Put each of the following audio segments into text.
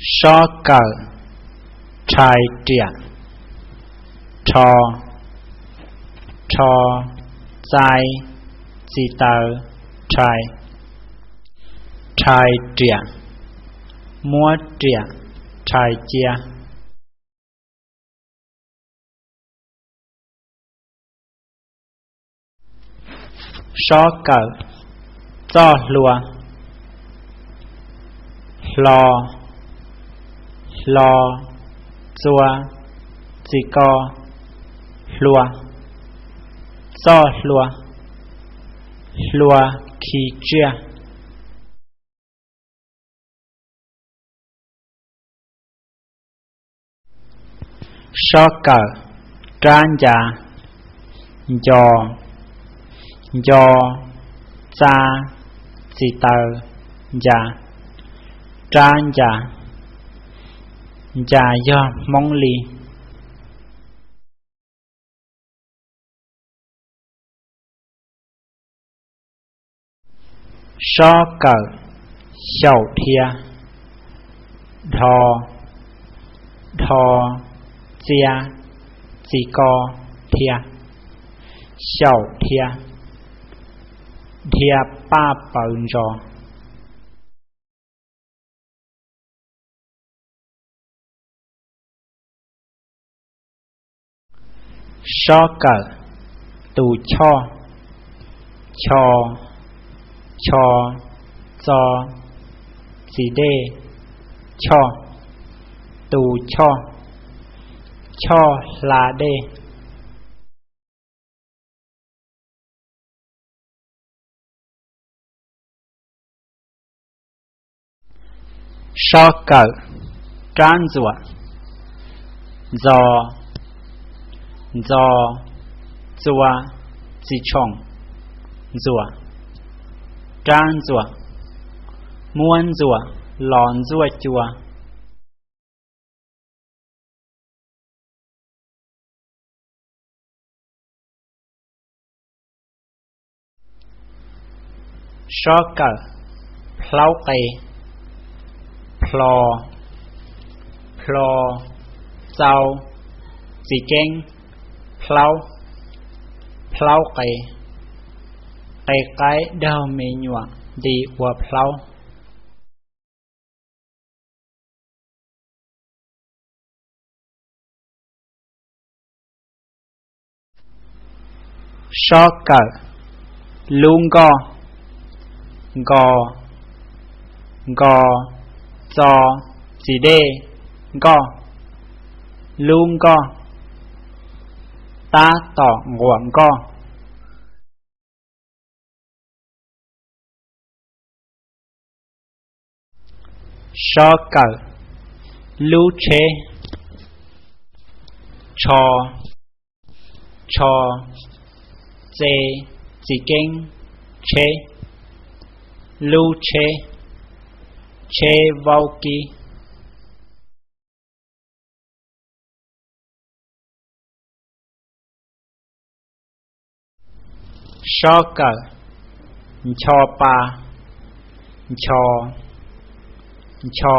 Sob kawm, rhais riam, rho, rho, txai, txi taw, rhais, rhais riam, muab riam rhais cia. Sob kawm, txoj hlua, hlo, hlo, txua, txi ko, hlua, txoj hlua, hlua khi tsiaj. Sob kawm, rab ncas, nco, nco, txa, txi taw, ncas, rab ncas, ncas yog Hmoob li. Sob kawm, xyaum dhia, dhos, dhos, txia, txi ko, dhia, xyaum dhia, dhia paj paws ntsos. Sob kawm, tus choj, cho, cho, txo, txi dej, choj, tus choj, choj hla dej. Sob kawm, rab ntxuam, ntxo, ntxo, txua, txi tshoom, ntxuam, rab ntxuam, muab ntxuam los ntxuaj cua. Sob kawm, plaub qe, plho, plho, txau, txi keeb, plaub, plaub qe, qe qaib daug me nyuam nti ua plaub. Sob kawm, lub nkoj, nko, nko, txo, txi dej, nkoj, lub nkoj, tab tom nquam nkoj. Sob kawm, lub tsheb, tsho, tsho, txe, txi keeb, tsheb, lub tsheb, tsheb vaub kib. Sob kawm, ncho pa, ncho, ncho,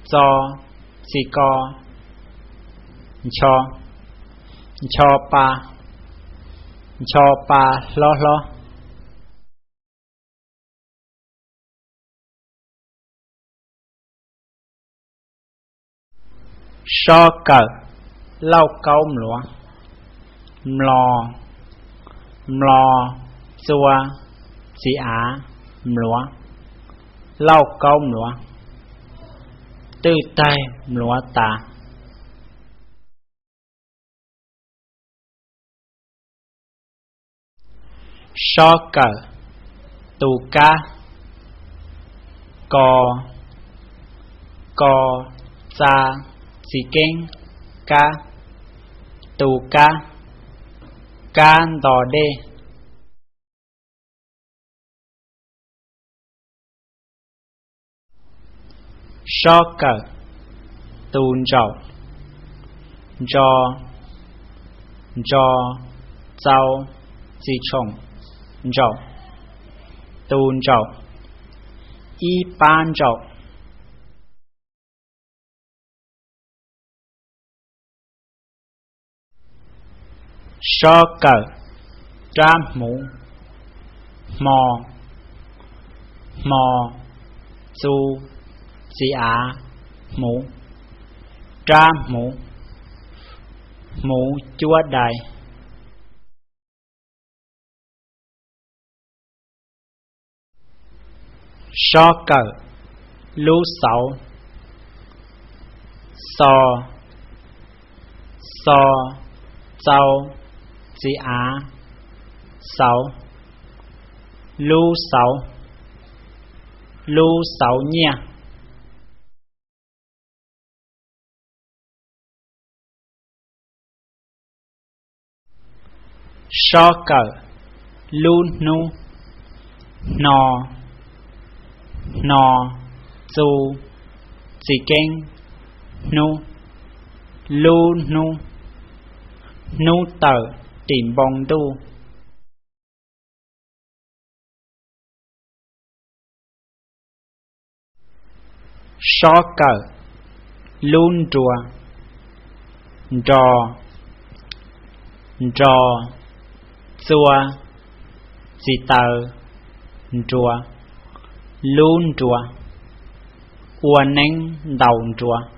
txo, txi ko, ncho, ncho pa, ncho pa hlob hlob. Sob kawm, lauj kaub mluav, mlo, mlo, txua, txi av, mluav, lauj kaub mluav, twj taig mluav tas. Sob kawm, tus kab, ko, ko, txa, txi keeb, kab, tus kab, kab nto dej. Sob kawm, tus ntsaum, ntso, ntso, txau, txi tshoom, ntsaum, tus ntsaum, ib pab ntsaum. Sob kawm, rab hmuv, hmo, hmo, txu, txiv av, hmuv, rab hmuv, hmuv cuab dai. Sob kawm, lub xauv, xo, xo, txau, txiv av, xauv, lub xauv, lub xauv nyiaj. Sob kawm, lub hnub, hno, hno, txu, txiv keeb, hnub, lub hnub, hnub tawm ris npoo ntuj. Sob kawm, lub nruas, nro, nro, txua, txiv taw, nruas, lub nruas, ua neeb ntaus nruas.